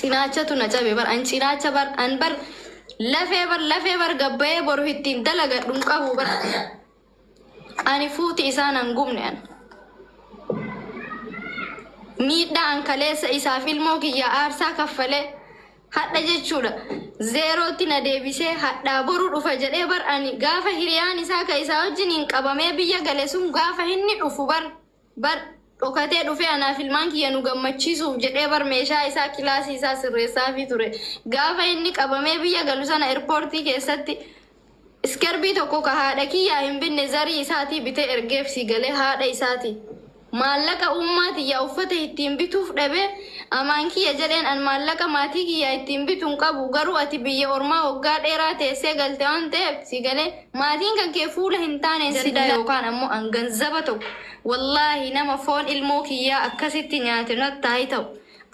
Cinaachatu na cabe bar an cinaacha bar an bar lafee bar lafee bar gabbayee boru ittiin dalagadhu hin qabu bar. Ani fuuti isaa nan gubne an. Miidhaa an kaleessa isaaf ilmoo kiyya aarsaa kaffalee hadha jechuudha. Zeerootti na deebisee hadhaa boru dhufa jedhee bar ani gaafa hiriyaan isaa ka isaa wajjiniin qabamee biyya gale sun gaafa inni dhufu bar bar dhokatee dhufee anaaf ilmaan kiyya nu gammachiisuuf jedhee bar meeshaa isaa kilaasii isaa sirreessaafii ture. Gaafa inni qabamee biyya galu sana airpoortii keessatti iskerbii tokko ka haadha kiyyaa hin binne zarii isaatii bitee ergeef si galee haadha isaatii. Maallaqa ummaa tiyyaa uffata ittiin bituuf dhabee amaan kiyya jedheen an maallaqa maatii kiyyaa ittiin bitu hin qabu garuu ati biyya ormaa waggaa dheeraa teessee galte waan ta'eef si galee maatiin kan kee fuula hin taaneen si yookaan ammoo an ganzaba tokko wallaahi nama foon ilmoo kiyyaa akkasitti nyaate nattaa ta'u.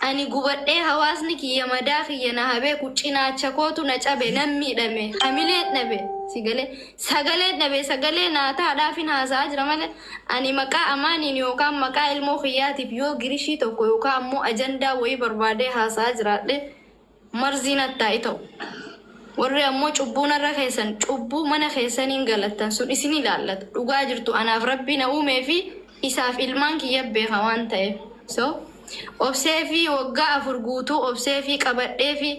Ani gubadhee hawaasni kiyya madaa kiyya na haa beeku cinaacha kootu na cabe nan miidhame hamileen dhabe si galee sagaleen dhabe sagalee naa taadhaafin haasa'aa jira malee ani maqaa amaaniin yookaan maqaa ilmoo kiyyaatiif yoo girishii tokko yookaan ammoo ajandaa wayii barbaadee haasa'aa jiraadhe marzii nattaa'i ta'u. Warri ammoo cubbuu narra keessan cubbuu mana keessaniin galattan sun isin ilaallata. Dhugaa jirtu anaaf rabbi na uumee fi isaaf ilmaan kiyya beeka waan ta'eef. So obsee fi waggaa 4 guutuu obsee fi qabadhee fi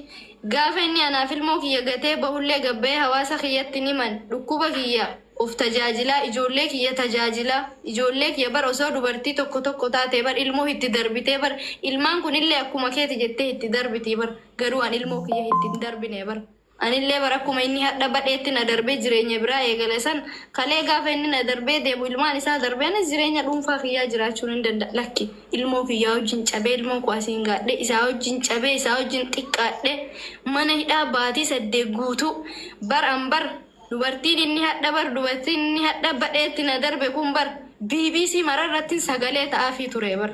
gaafa inni anaaf ilmoo kiyya gatee bahullee gabbayee hawaasa kiyyatti ni man dhukkuba kiyya of tajaajilaa ijoollee kiyya tajaajilaa ijoollee kiyya bar osoo dubartii tokko tokko taatee bar ilmoo itti darbitee bar ilmaan kunillee akkuma keeti jettee itti darbitii bar garuu an ilmoo kiyya itti hin darbine bar. Anillee bara akkuma inni hadha badheetti na darbee jireenya biraa eegale san kalee gaafa inni na darbee deemu ilmaan isaa darbee anis jireenya dhuunfaa kiyyaa jiraachuun hin danda'a. Lakki ilmoo kiyyaa wajjin cabee ilmoo koo asiin gaadhe isaa wajjin cabee isaa wajjin xiqqaadhe mana hidhaa baatii 8 guutuu bar an bar dubartiin inni hadha bar dubartiin inni hadha badheetti na darbe kun bar BBC mararrattiin sagalee ta'aafii ture bar.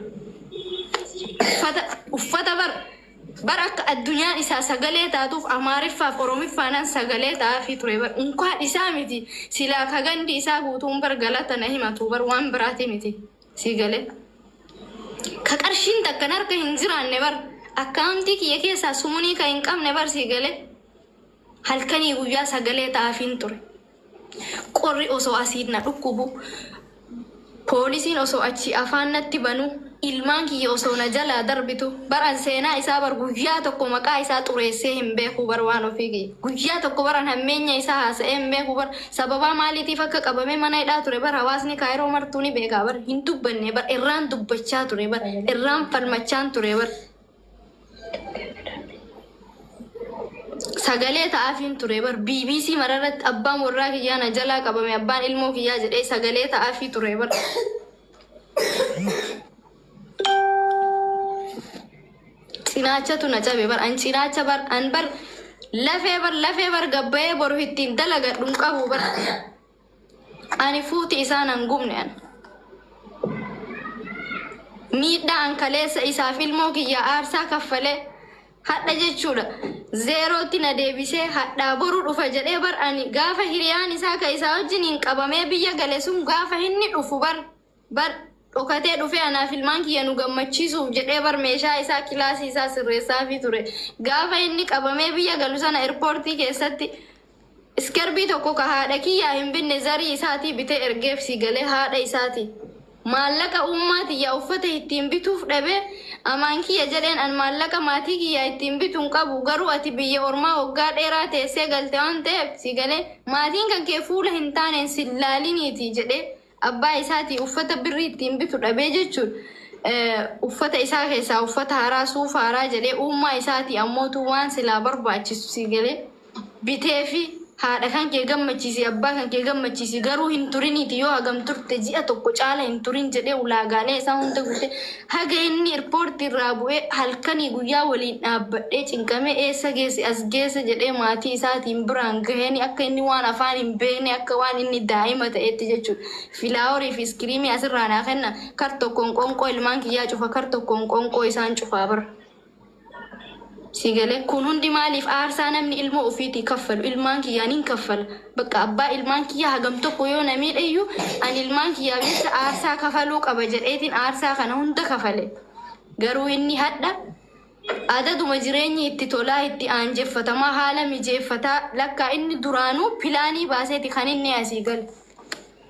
Uffata bar bar akka addunyaan isaa sagalee taatuuf Amaariffaaf Oromiffaanan sagalee ta'aafii ture bar unkaan isaa miti silaa ka gandi isaa guutuun bar galata na himatu bar waan biraati miti si galee. Ka qarshiin takkan harka hin jiraanne bar akkaawuntii kiyya keessaa sumunii ka hin qabne bar si galee halkanii guyyaa sagalee ta'aafiin ture. Qorri osoo asiin na dhukkubu poolisiin osoo achi afaan natti banu ilmaan kiyya osoo na jalaa darbitu bar an seenaa isaa bar guyyaa tokko maqaa isaa xureessee hin beeku bar waan ofii kiyya guyyaa tokko bar an hammeenya isaa haasa'ee hin beeku bar sababaa maaliitiif akka qabamee mana hidhaa ture bar hawaasni kaayiroo martuu ni beekaa bar hin dubbanne bar irraan dubbachaa ture bar irraan falmachaan ture bar. Sagalee ta'aafiin ture bar BBC mararratti abbaan warraa kiyyaa na jalaa qabame abbaan ilmoo kiyyaa jedhee sagalee ta'aafii ture bar. Cinaachatu na cabe bar an cinaacha bar an bar lafee bar lafee bar gabbayee boru ittiin dalagadhu hin qabu bar. Ani fuuti isaa nan gubne an. Miidhaa an kaleessa isaaf ilmoo kiyya aarsaa kaffalee hadha jechuudha. Zeerootti na deebisee hadhaa boru dhufa jedhee bar ani gaafa hiriyaan isaa ka isaa wajjiniin qabamee biyya gale sun gaafa inni dhufu bar bar dhokatee dhufee anaaf ilmaan kiyya nu gammachiisuuf jedhee bar meeshaa isaa kilaasii isaa sirreessaafii ture. Gaafa inni qabamee biyya galu sana airpoortii keessatti iskerbii tokko ka haadha kiyyaa hin binne zarii isaatii bitee ergeef si galee haadha isaatii. Maallaqa ummaa tiyyaa uffata ittiin bituuf dhabee amaan kiyya jedheen an maallaqa maatii kiyyaa ittiin bitu hin qabu garuu ati biyya ormaa waggaa dheeraa teessee galte waan ta'eef si galee maatiin kan kee fuula hin taaneen si laaliniiti jedhee abbaa isaatii uffata birrii ittiin bitu dhabee jechuun uffata isaa keessaa uffata haaraa suufa haaraa jedhee ummaa isaatii ammootu waan silaa barbaachisu si galee bitee fi haadha kan kee gammachiisi abbaa kan kee gammachiisi garuu hin turiniiti yoo hagam turte ji'a tokko caala hin turin jedhee ulaagaalee isaa hunda guute haga inni irpoortii irraa bu'ee halkanii guyyaa waliin dhaabbadhee cinqamee eessa geesse as geesse jedhee maatii isaatiin biraan gaheen akka inni waan afaan hin beekne akka waan inni daa'ima ta'etti jechuudha. Filaaworii fi iskiriimii asirraa naa kenna kar tokkoon qoonqoo ilmaan kiyyaa cufa kar tokkoon qoonqoo isaan cufaa bara. Si galee kun hundi maaliif aarsaa namni ilmoo ofiitii kaffalu ilmaan kiyyaa nin kaffala. Bakka abbaa ilmaan kiyyaa hagam tokko yoo na miidheyyuu ani ilmaan kiyyaaf jecha aarsaa kafaluu qaba jedheetiin aarsaa kana hunda kafale. Garuu inni hadha Adaduma jireenyi itti tolaa, itti aanjeffatamaa, haala mijeeffataa, lakkaa inni duraanuu pilaanii baaseeti kan inni asii gale.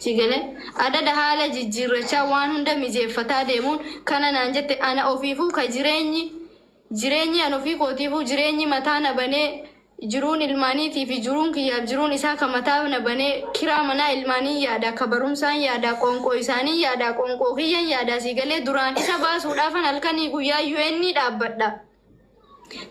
Si galee adada haala jijjiirrachaa, waan hunda mijeeffataa deemuun kana naan jette. Ana ofiifuu ka jireenyi an ofii kootiifuu, jireenyi mataa na banee, jiruun ilmaaniitii fi jiruun kiyyaaf jiruun isaa ka mataa na banee, kiraa manaa ilmaanii yaada, ka barumsaan yaada, qoonqoo isaanii yaada, qoonqoo kiyyan yaada. Si galee, duraan isa baasuudhaafan halkanii guyyaa UN dhaabbadha.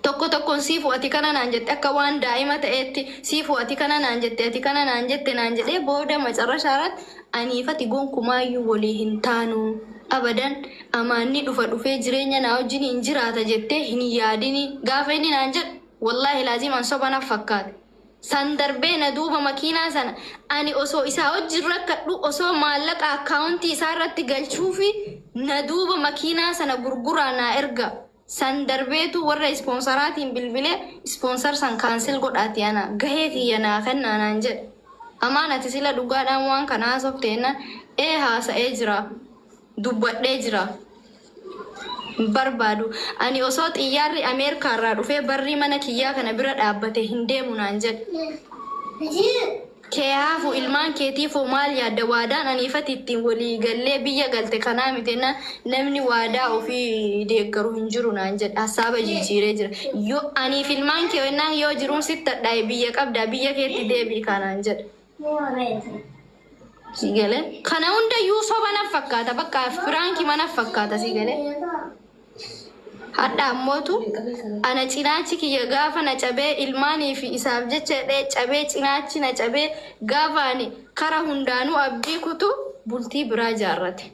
Tokko tokkoon "Siifu, ati kana naan jette," akka waan daa'ima ta'eetti, "Siifu, ati kana naan jette, ati kana naan jette," naan jedhee, booda macarrashaarratti "Aniifati gonkumaayyuu walii hin taanu abadan. Amaanni dhufa dhufee jireenya naa wajjin hin jiraata jettee hin yaadini," gaafa inni naan jedhu, wallaahi laaziman soba naf fakkaate. San darbee na duuba makiinaa sana ani osoo isaa wajjin rakkadhu, osoo maallaqa akkaawuntii isaa irratti galchuufi, na duuba makiinaa sana gurguraa naa erga. San darbeetu warra ispoonsaraatiin bilbilee, "Sponsor san cancel godhaati, ana gahee kiyya naa kennaa," naan jedhe. "Amaan, ati sila dhugaadhaan waan kana haasofteenna?" "Ee, haasa'ee jira, dubbadhee jira. Barbaadu ani osoo xiyyaarri Ameerikaarraa dhufee barrii mana kiyyaa kana bira dhaabbate hin deemu," naan jedhe. "Kee haafu, ilmaan keetiifoo maal yaadda? Waadaan aniifati ittiin walii gallee biyya galte kanaa miti na namni waadaa ofii deeggaru hin jiru," naan jedhe. "Hassaaba jijjiiree jira. Yoo aniif ilmaan kee wennaan yoo jiruun sitti hadhaa'e, biyya qabdaa, biyya keetti deebi'i," kanaan jedhe. Si galee, kana hundayyuu soba naf fakkaata, bakka firaankii mana fakkaata. Si galee, hadha ammootu ana cinaachi kiyya gaafa na cabee, ilmaanii fi isaaf jecha jedhee cabee, cinaachi na cabee, gaafa ani kara hundaanuu abdii kutu, bultii biraa jaarrate.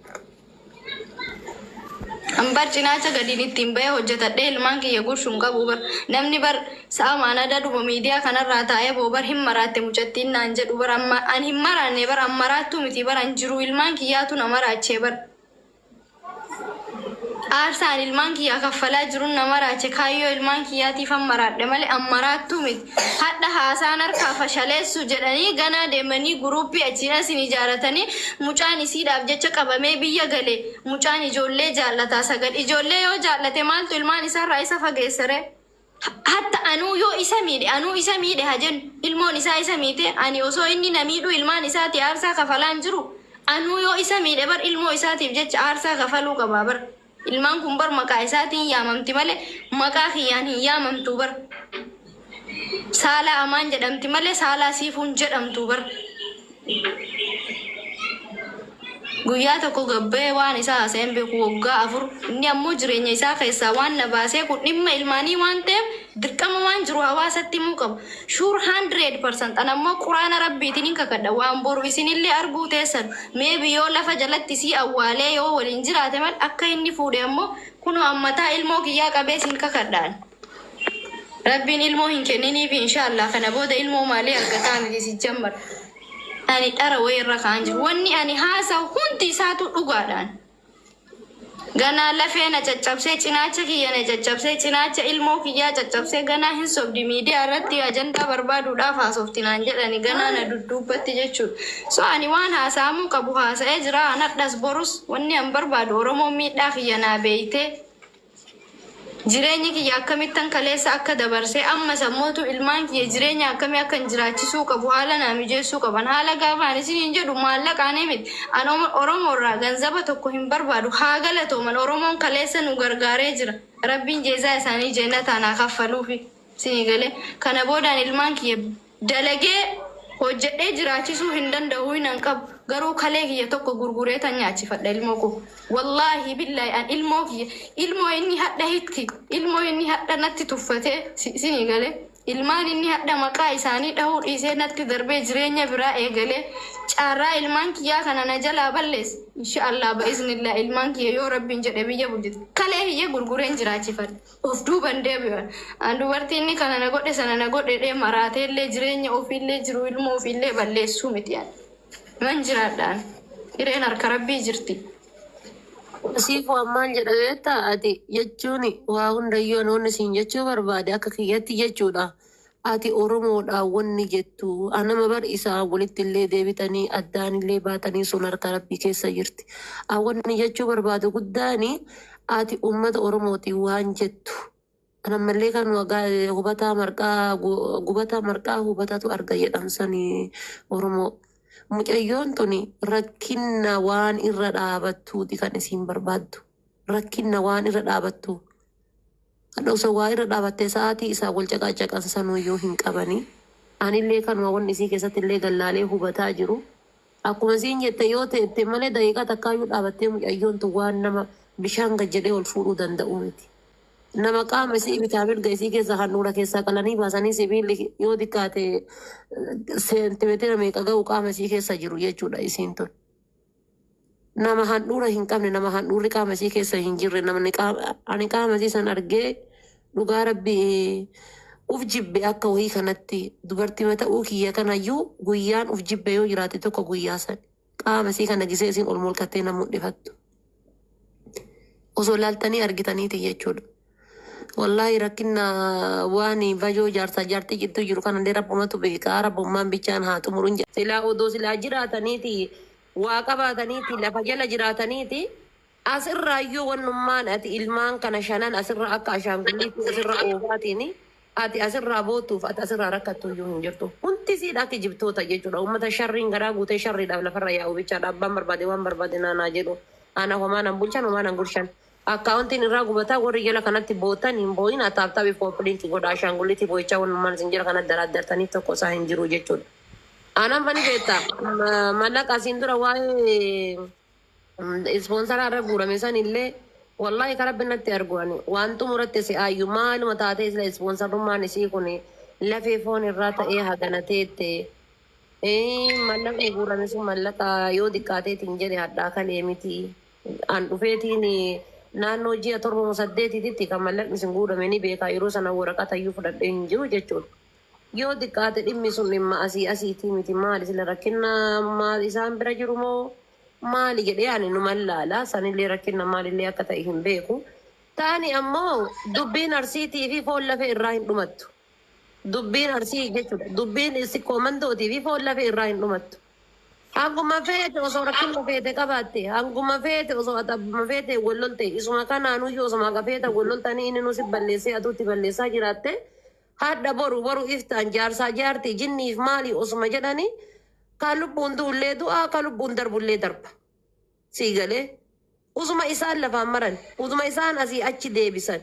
Ambar cinaacha gadiin ittiin bahee hojjetadhee ilmaan kiyya gurshuun qabu bar. Namni bar sa'amaan adaduma miidiyaa kanarraa taa'ee boo bar "Hin maraatte mucattiin" naan jedhu bar. Amma ani hin maraanne bar, an maraattuu miti bar, an jiru ilmaan kiyyaatu na maraachee bar. Aarsaan ilmaan kiyyaa kaffalaa jiruun na maraache. Kaayyoo ilmaan kiyyaatiif an maraadhe malee an maraattuu miti. Hadha haasaan harkaa fashaleessu jedhanii ganaa deemanii guruuppii achiin asin ijaaratanii, mucaan isiidhaaf jecha qabamee biyya gale, mucaan ijoollee jaallataa sagal ijoollee yoo jaallate maaltu ilmaan isaarraa isa fageessere? Hatta anuu yoo isa miidhe, anuu isa miidhe haa jennu, ilmoon isaa isa miite, ani osoo inni na miidhu ilmaan isaati aarsaa kafalaan jiru, anuu yoo isa miidhe bar ilmoo isaatiif jecha aarsaa kafaluu qabaa bar. Ilmaan kun bar maqaa isaatiin yaamamti malee maqaa kiyyaan hin yaamamtu bar. Saalaa Amaan jedhamti malee Saalaa Siifuun jedhamtu bar. Guyyaa tokko gabbee waan isaa haasa'een beeku waggaa 4. Inni ammoo jireenya isaa keessaa waan na baasee kun dhimma ilmaanii waan ta'eef dirqama waan jiru hawaasatti himuu qaba. Sure, 100% an ammoo quraana rabbiitiin hin kakadha, waan boru isinillee arguu teessan, maybe yoo lafa jalatti sii awwaalee yoo waliin jiraate mal akka inni fuudhe ammoo kunoo ammataa ilmoo kiyyaa qabee siin kakadhaan. Rabbiin ilmoo hin kenniniifi inshaallah. Kana booda ilmoo maalii argataa miti si jammar. Ani dhara wayii irra ka'an jiru. Wanni ani haasa'u hundi isaatu dhugaadhaan. Ganaa lafee na caccabsee, cinaacha kiyya na caccabsee, cinaacha ilmoo kiyyaa caccabsee, ganaa "Hin sobdi, miidiyaa irratti ajandaa barbaaduudhaaf haasofti," naan jedhani ganaa na dudduubbatti jechuudha. So ani waan haasa'amuu qabu haasa'ee jira. Anadhas borus wanni an barbaadu Oromoon miidhaa kiyya naa beeytee, jireenyi kiyya akkamittan kaleessa akka dabarsee, amma sammootu ilmaan kiyya jireenya akkamii akkan jiraachisuu qabu haala naa mijeessuu qaban. Haala gaafa ani isiniin jedhu maallaqaanii miti. An Oromoo irraa ganzaba tokko hin barbaadu. Haa galatooman, Oromoon kaleessa nu gargaaree jira. Rabbiin jeezaa isaanii jeennataan haa kaffaluufi. Isinii galee, kana boodaan ilmaan kiyya dalagee hojjedhee jiraachisuu hin danda'u, hin qabu. Garuu kalee kiyya tokko gurguree tan nyaachifadha ilmoo koo. Wallaahi billaahi, an ilmoo kiyya, ilmoo inni hadha hitti, ilmoo inni hadha natti tuffatee, isinii galee, ilmaan inni hadha maqaa isaanii dhahuu dhiisee natti darbee jireenya biraa eegalee, caarraa ilmaan kiyyaa kana na jalaa balleesse. Inshaallah ba'iznillah, ilmaan kiyya yoo rabbiin jedhe biyya bulchite kalee kiyya gurgureen jiraachifadha. Of duuban deebi'an. An dubartiin inni kana na godhe, sana na godhe dhee maraateellee jireenya ofiillee jiru ilmoo ofiillee balleessuu miti ani. Man jiraadhaan. Hireen harka rabbii jirti. Siif waan maal jedha beektaa? Ati jechuun waa hundayyuu anoonni siin jechuu barbaade akka kiyyatti jechuudha. Ati Oromoodhaan wanni jettu anama bar isaa walitti illee deebitanii addaan illee baatanii sun harka rabbii keessa jirti. Wanni jechuu barbaadu guddaani ati uummata Oromootiin waan jettu. Anammallee kan wagaa hubataa marqaa gubataa marqaa hubatatu arga jedhamsanii Oromoo. Mucayyoon tuni rakkinna waan irra dhaabattuuti kan isiin barbaaddu. Rakkinna waan irra dhaabattu. Hadha osoo waa irra dhaabattee sa'aatii isaa wal caqaacaqan sanuyyuu hin qabanii. Anillee kanuma wanni isii keessatti illee gallaalee hubataa jiru. Akkuma isiin jette yoo ta'e malee daqiiqaa takkaayyuu dhaabattee mucayyoon tun waan nama bishaan gad jedhee ol fuudhuu danda'u miti. Nama qaama isii bitaa mirga isii keessa handhuura keessaa qalanii baasanii sibiilli yoo xiqqaate seentimeetira meeqa ga'u qaama isii keessa jiru jechuudha isiin tun. Nama handhuura hin qabne, nama handhuurri qaama isii keessa hin jirre, namni ani qaama isii san argee dhugaa Rabbii uf jibbe. Akka wayii kanatti dubartii ta'uu kiyya kanayyuu guyyaan uf jibbe yoo jiraate tokko guyyaa san qaama isii kana gisee isiin ol molkattee nama mul'ifattu. Osoo laaltanii argitaniiti jechuudha. Wallaahi rakkina waan bajoo jaarsaa jaartii jidduu jiru kana illee rabbumatu beekaa, rabbummaan bichaan haa xumuruun jedha. Silaa odoo silaa jiraataniiti, waa qabaataniiti, lafa jala jiraataniiti, asirraayyuu wannummaan ati ilmaan kana shanan asirra akka ashaangulliitti asirra oofaatiin ati asirraa bootuuf ati asirraa rakkattu iyyuu hin jirtu. Hundi siidha akka jibtoota jechuudha. Uummata sharriin garaa guutee sharriidhaaf lafarra yaa'u bichaadha. Abbaan barbaade waan barbaade naanaa jedhu. Ana homaa nan bulchan, homaa nan gurshan. Akkaawuntiin irraa gubataa warri jala kanatti bootan hin boo'in, tap tap copy link godha. Ashaangulliitti boo'ichaa wannummaan isin jala kanatti daraaddartaniif tokko isaa hin jiru jechuudha. Anaan mani beektaa mallaqa asiin dura waa'ee ispoonsaraa irra guurame san illee, wallahi karaa binnatti argu ani waan xumuratte si aayyu maaluma taatee sila ispoonsarummaan isii kun lafee foon irraa ta'ee hagana teette. Mallaqni guurame sun mallaqa yoo xiqqaateetiin jedhe hadhaa kalee miti. An dhufeetiin naannoo ji'a 7 moo 8titti kan mallaqni isin guurame ni beekaa, yeroo sana waraqata iyyuu fudhadhee hin jiru jechuudha. Yoo xiqqaate dhimmi sun dhimma asii asiitii miti, maali sila rakkina maal isaan bira jiru moo maali jedhee ani numan laala, sanillee rakkina maalillee akka ta'e hin beeku. Taani ammoo dubbiin Arsiitii fi foon lafee irraa hin dhumattu. Dubbiin Arsii jechuudha. Dubbiin sikkoo mandootii fi foon lafee irraa hin dhumattu. Hanguma feete osoo rakkina feete qabaatte, hanguma feete osoo abbuma feete wal lolte, isuma kanaanuyyuu osuma haga feete wal loltanii inni nu si balleessee atuutti balleessaa jiraatte, hadha boru boru iftaan jaarsaa jaartii jinniif maali osuma jedhanii kan lubbuun du'ullee du'aa, kan lubbuun darbullee darba. Sii galee usuma isaan lafaan maran, usuma isaan asii achi deebisan.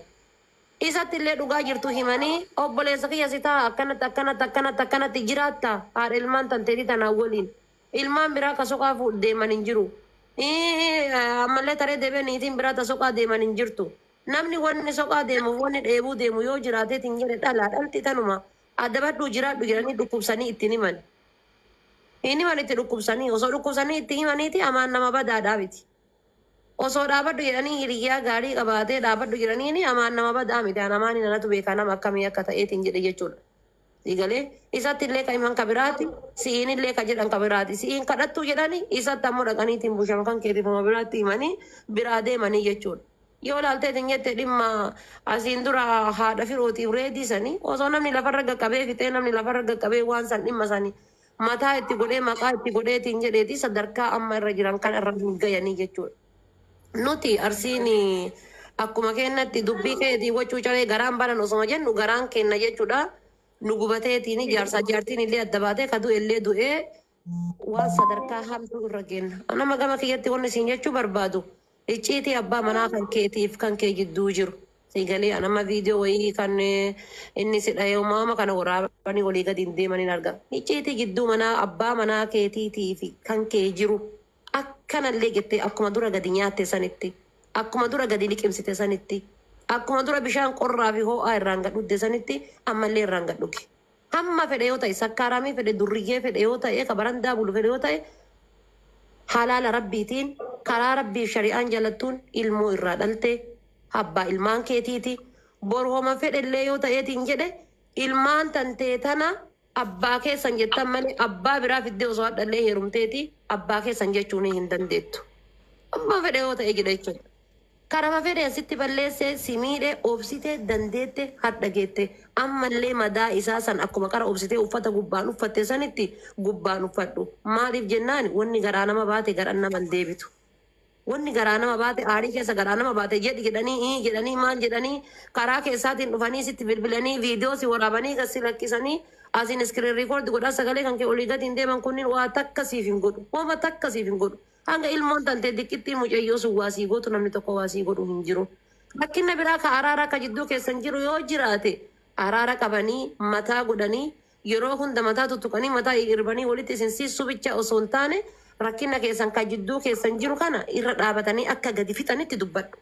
Isatti illee dhugaa jirtu himanii, obboleessa kiyya si ta'a, akkanatti akkanatti akkanatti akkanatti jiraatta, haadha ilmaan tanteetii tanaan waliin ilmaan biraa ka soqaa deeman hin jiru. Ammallee taree deebee niitiin biraa ta soqaa deeman hin jirtu. Namni wanni soqaa deemuuf wanni dheebuu deemu yoo jiraateetiin jedhe dhalaa dhalti tanuma adabadhuu jiraadhu jedhanii dhukkubsanii ittiin himan. Hin himan itti dhukkubsanii, osoo dhukkubsanii itti himaniiti amaan nama badaadhaa miti. Osoo dhaabadhu jedhanii hiriyyaa gaarii qabaatee dhaabadhu jedhanii amaan nama badaa miti. An amaan anatu beekaa nama akkamii akka ta'eetiin jedhe jechuudha. Siigalee isatti illee ka himan ka biraati, si'iin illee ka jedhan ka biraati, si'iin kadhattuu jedhanii isatti ammoo dhaqaniitiin bushama kan keetifama biraatti himanii biraa deemanii jechuudha. Yoo ilaalteetiin jette dhimma asiin dura haadha firootiif reedii sanii osoo namni lafarra qaqqabee fixee, namni lafarra qaqqabee waan san dhimma sanii mataa itti godhee maqaa itti godheetiin jedheeti sadarkaa amma irra jiran kan irra hin gayanii jechuudha. Nuti Arsiin akkuma kennatti dubbii keetii wachuu calee garaan banan osoma jennu garaan kenna jechuudha. Nu gubateetiin jaarsaa jaartiin illee adda baatee ka du'e illee du'ee waan sadarkaa hamtuu irra kenna. Nama gama kiyyatti wanni isin jechuu barbaadu icciitii abbaa manaa kan keetiif kan kee jidduu jiru. Siigalee nama viidiyoo wayii kan inni si dhahee uumama kana waraabanii walii gadi hin deemaniin argama. Icciitii gidduu manaa abbaa manaa keetiitii fi kan kee jiru akkanallee jettee akkuma dura gadi nyaatte sanitti, akkuma dura gadi liqimsite sanitti, akkuma dura bishaan qorraa fi ho'aa irraan gadhudde sanitti ammallee irraan gadhugi. Hamma fedhe yoo ta'e, sakkaaramii fedhe, durriyyee fedhe yoo ta'e, ka barandaa bulu fedhe yoo ta'e, halaala rabbiitiin karaa rabbiif shari'aan jalattuun ilmoo irraa dhalte abbaa ilmaan keetiiti. Boru homa fedhellee yoo ta'eetiin jedhe ilmaan tantee tana abbaa keessan jettan malee abbaa biraa fiddee osoo hadhallee heerumteeti abbaa keessan jechuun hin dandeettu. Abbaa fedhe yoo ta'e jedha jechuudha. Karama fedhe sitti balleessee si miidhe obsitee dandeette hadha geette, ammallee madaa isaa san akkuma qara obsitee uffata gubbaan uffatte sanitti gubbaan uffadhu. Maaliif jennaan wanni garaa nama baate garaan nama hin deebitu. Wanni garaa nama baate, aarii keessa garaa nama baate jedhi jedhanii, ii jedhanii, maal jedhanii, karaa keessaatiin dhufanii sitti bilbilanii, viidiyoo si waraabanii gad si lakkisanii, asiin screen record godhaa sagalee kan kee olii gadi hin deeman kunniin waa takka siif hin godhu. Wama takka siif hin godhu. Hanga ilmoon tantee diqqittii mucayyoo sun waa sii gootu namni tokko waa sii godhu hin jiru. Rakkinna biraa ka araara ka jidduu keessan jiru yoo jiraate, araara qabanii mataa godhanii, yeroo hunda mataa tuttuqanii, mataa irbanii walitti isin siissuu bicha osoo hin taane, rakkina keessan ka jidduu keessan jiru kana irra dhaabatanii akka gadi fixanitti dubbadhu.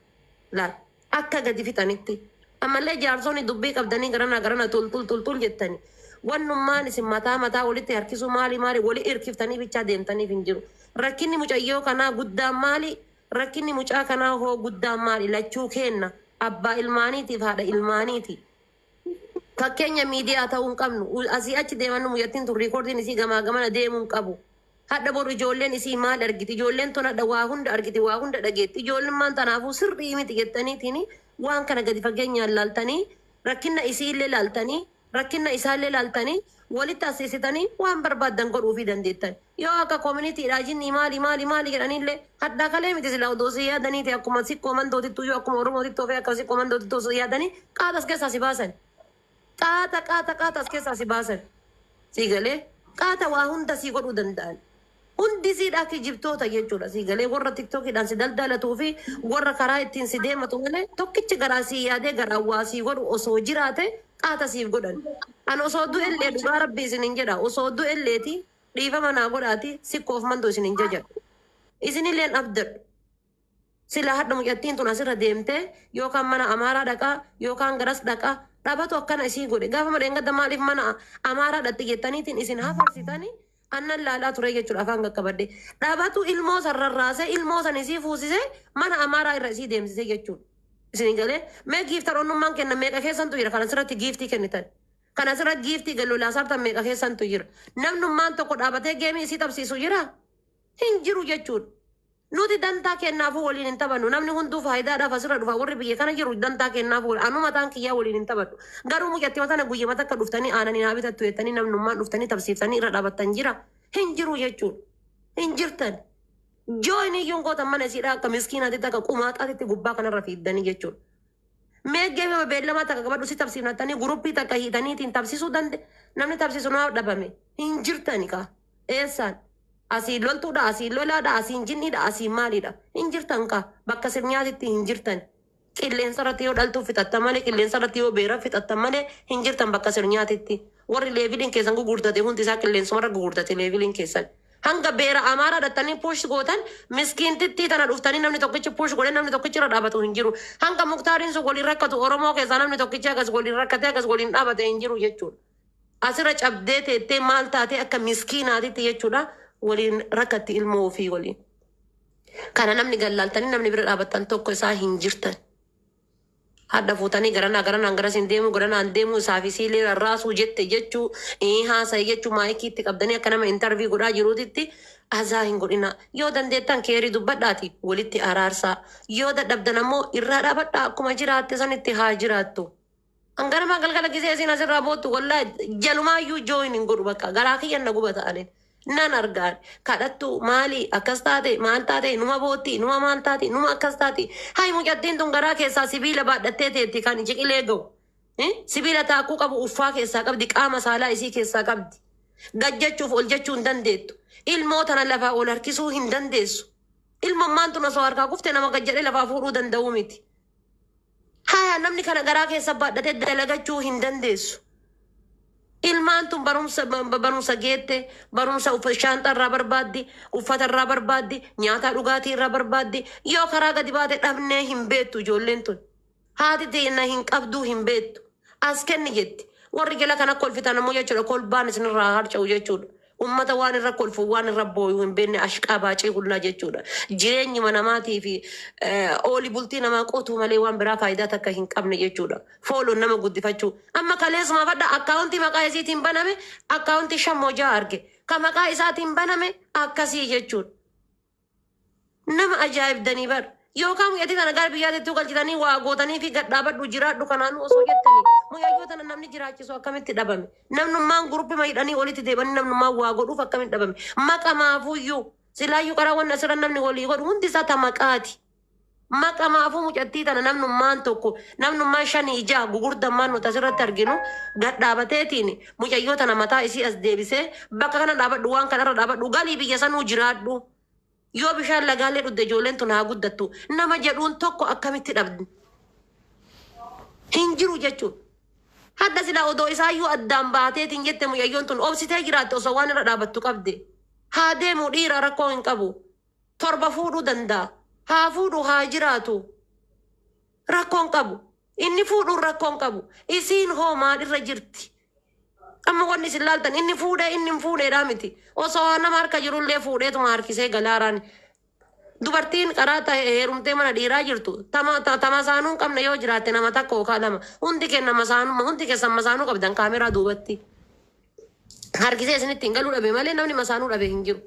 Laal, akka gadi fixanitti. Ammallee jaarsonni dubbii qabdanii garana garana tultul tultul jettani. Wannummaan isin mataa mataa walitti harkisuu maali maali wali hirkiftanii bichaa deemtaniif hin jiru. Rakkinni mucayyoo kanaa guddaan maali? Rakkinni mucaa kanaa hoo guddaan maali? Lachuu kenna. Abbaa ilmaaniitiif haadha ilmaaniiti. Fakkeenya miidiyaa ta'uu hin qabnu. Asii achi deeman mucattiin tun recordiin isii gamaa gamana deemuu hin qabu. Hadha boru ijoolleen isii maal argiti? Ijoolleen tun hadha waa hunda argiti, waa hunda dhageetti. Ijoolleen tanaafuu sirrii miti jettaniitiin waan kana gadi fageenyaan laaltanii, rakkina isii illee laaltanii, rakkina isaallee laaltanii, walitti aseessitanii waan barbaaddan godhuufii dandeettan. Yoo akka communitydhaa jinni maali maali maali jedhaniillee hadhaa kalee miti, silaa odoo si yaadaniiti akkuma sikkoo mandootitti iyyuu, akkuma Oromootitti ofee akka sikkoo mandootitti osoo yaadanii qaaxas keessaa si baasan. Qaata qaata qaata as keessaa si baasan. Si galee, qaata waa hunda si godhuu danda'an. Hundi siidhaa kijibtoota jechuudha. Si galee, warra TikTokiidhaan si daldalatuu fi warra karaa ittiin si deematu malee, tokkichi garaa si yaadee garaa waa si godhu osoo jiraate qaata siif godhan. An osoo du'ellee, dhugaa rabbii isin hin jedha, osoo du'elleeti dhiifama naa godhaati, sikkoof mandoo isin hin jajadhu. Isinilleen abdadhu. Sila hadha mucattiin tun asirra deemtee yookaan mana Amaaraa dhaqaa yookaan garas dhaqaa dhabatu akkana isii godhe. Gaafa madheengadda maaliif mana Amaaraa dhatti jettaniitiin isin hafarsitanii annan laalaa ture jechuudha afaan qaqqabadde. Dhabatu ilmoo san rarraasee, ilmoo san isii fuusisee, mana Amaaraa irra isii deemsisee jechuudha. Isin galee, mee gifteronnummaan kenna meeqa keessantu jira kan asirratti giftii kennitan? Kan asirratti giftii gallolaa saartan meeqa keessantu jira? Namnummaan tokko dhaabatee gameii isii tapsiisu jira? Hin jiru jechuudha. Nuti dantaa kennaafuu waliin hin taphannu. Namni hunduu faayidaadhaaf asirra dhufa. Warri biyya kana jiru dantaa kennaafuu waliin. Anu mataan kiyyaa waliin hin taphadhu. Garuu mucattii tana guyyama takka dhuftanii aananii naa bitattu jettanii namnummaan dhuftanii tapsiiftanii irra dhaabattan jira? Hin jiru jechuudha. Hin jirtan. Join iyyuun gootan mana isiidhaa akka miskiinaatitti, akka qumaaxaatitti gubbaa kanarra fiiddanii jechuudha. Mee gameema beellamaa takka qabadhu si tapsiifnattanii groupii takka hiitaniitiin tapsiisuu dande namni tapsiisu naaf dhabame. Hin jirtani kaa. Eessaan? Asiin loltuudha, asiin lolaadha, asiin jinniidha, asiin maaliidha? Hin jirtan kaa. Bakka sirnyaatitti hin jirtan. Qilleensa irratti yoo dhaltuu fixattan malee, qilleensa irratti yoo beera fixattan malee, hin jirtan bakka sirnyaatitti. Warri leveliin keessan gugurtate hundi isaa qilleensumarra gugurtate leveliin keessan. Hanga beera Amaaraa dhattanii push gootan, miskiintittii tana dhuftanii namni tokkichi push godhee namni tokkichi irra dhaabatu hin jiru. Hanga Muktaariin sun waliin rakkatu Oromoo keessaa namni tokkichi akkas waliin rakkatee akkas waliin dhaabate hin jiru jechuudha. Asirra cabdee teettee maal taatee akka miskiinaatitti jechuudha waliin rakkatti ilmoo ofii waliin. Kana namni gallaaltanii namni bira dhaabattan tokko isaa hin jirtan. Hadda fuutanii garanaa garanaan garas hin deemu, garanaan deemu, isaa fi siilee rarraasuu jette jechuu, haasa'e jechuu, maayikiitti qabdanii akka nama interview godhaa jiruutitti azaa hin godhina. Yoo dandeettan keerii dubbadhaati walitti araarsaa. Yoo dadhabdan ammoo irraa dhaabadhaa, akkuma jiraatte sanitti haa jiraattu. Hanganama galgala gisee isin asirraa boottu wallaahi jalumaayyuu join hin godhu, bakka garaa kiyyan na gubata anin. Nan argaan kadhattu maali akkas taate, maal taate, numa bootti, numa maal taate, numa akkas taate. Hay, mucattiin tun garaa keessaa sibiila baadhattee teetti kan ciqilee ga'u. Sibiila taakkuu qabu uffaa keessaa qabdi, qaama saalaa isii keessaa qabdi. Gajjachuuf ol jechuu hin dandeettu. Ilmoo tana lafaa ol harkisuu hin dandeessu. Ilmummaan tun osoo harkaa kufte nama gajjadhee lafaa fuudhuu danda'uu miti. Haya, namni kana garaa keessa baadhatee dalagachuu hin dandeessu. Ilmaan tun barumsa geette, barumsa shaanxaa irraa barbaaddi, uffata irraa barbaaddi, nyaata dhugaatii irraa barbaaddi. Yoo karaa gadi baate dhabnee hin beektu ijoolleen tun. Haati teenya hin qabduu hin beektu. As kenni jetti. Warri jala kana kolfitan ammoo jechuudha kolbaan isinirraa harca'u jechuudha. Ummata waan irra kolfu, waan irra booyu hin beekne, ashqaa baacii hullaa jechuudha. Jireenyuma namaatii fi ooli bultii namaa qotuu malee waan biraa faayidaa takka hin qabne jechuudha. Fooloon nama guddifachuu. Amma kaleessuma fadha accountii maqaa isiitiin baname accountii shan ja'a arge. Ka maqaa isaatiin baname akkasii jechuudha. Nama ajaa'ibdanii bar. Yookaan mucattii tana gara biyyaatti galchitanii waa gootanii fi gadhaabadhu jiraadhu kanaanuu osoo jettanii, mucayyoo tana namni jiraachisu akkamitti dhabame? Namnummaan groupii hidhanii olitti deebanii namnummaan waa godhuuf akkamitti dhabame? Maqamaafuyyuu. Silaayyuu karaa wanna asirra namni walii godhu hundi isaa ta maqaati. Maqamaafuu mucattii tana namnummaan tokko, namnummaan shanii ijaa gugurdammaan nuti asirratti arginu gad dhaabateetiin mucayyoo tana mataa isii as deebisee, bakka kana dhaabadhu, waan kanarra dhaabadhu, galii biyya sanuu jiraadhu. Yoo bishaan lagaalee dhugde ijoolleen tun haa guddattu. Nama jedhuun tokko akkamitti dhabdi? Hin jiru jechuudha. Hadda silaa odoo isaayyuu addaan baateetiin jette, mucayyoon tun obsitee jiraatte osoo waan irra dhaabattu qabde. Haa deemu, dhiira rakkoo hin qabu. 7 fuudhuu danda'a. Haa fuudhu, haa jiraatu. Rakkoo hin qabu. Inni fuudhuun rakkoo hin qabu. Isiin hoo maalirra jirti? Amma wanni isin laaltan inni fuudhee inni hin fuudheedhaa miti. Osoo nama harka jirullee fuudheetuma harkisee galaaraan. Dubartiin karaa ta'e heerumtee mana dhiiraa jirtu tama saanuu hin qabne yoo jiraatte nama tokko yookaan lama. Hundi kenna masaanuma, hundi keessan masaanuu qabdan kaameraa duubatti. Harkisee isinitti hin galuu dhabe malee namni masaanuu dhabe hin jiru.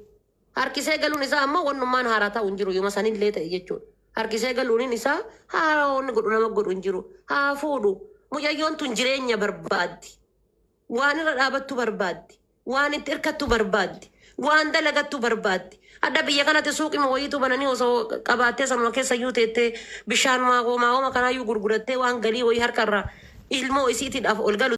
Harkisee galuun isaa ammoo wannummaan haaraa ta'u hin jiru, yooma sanillee ta'e jechuudha. Harkisee galuun isaa haaraa wanni godhu nama godhu hin jiru. Haa fuudhu. Mucayyoon tun jireenya barbaaddi. Waan irra dhaabattu barbaaddi. Waan itti hirkattu barbaaddi. Waan dalagattu barbaaddi. Adda biyya kanatti suuqima wayiitu bananii osoo qabaattee sanuma keessa iyyuu teettee bishaan hooma kanaayyuu gurgurattee waan galii wayii harkarraa ilmoo isiitiidhaaf ol galu.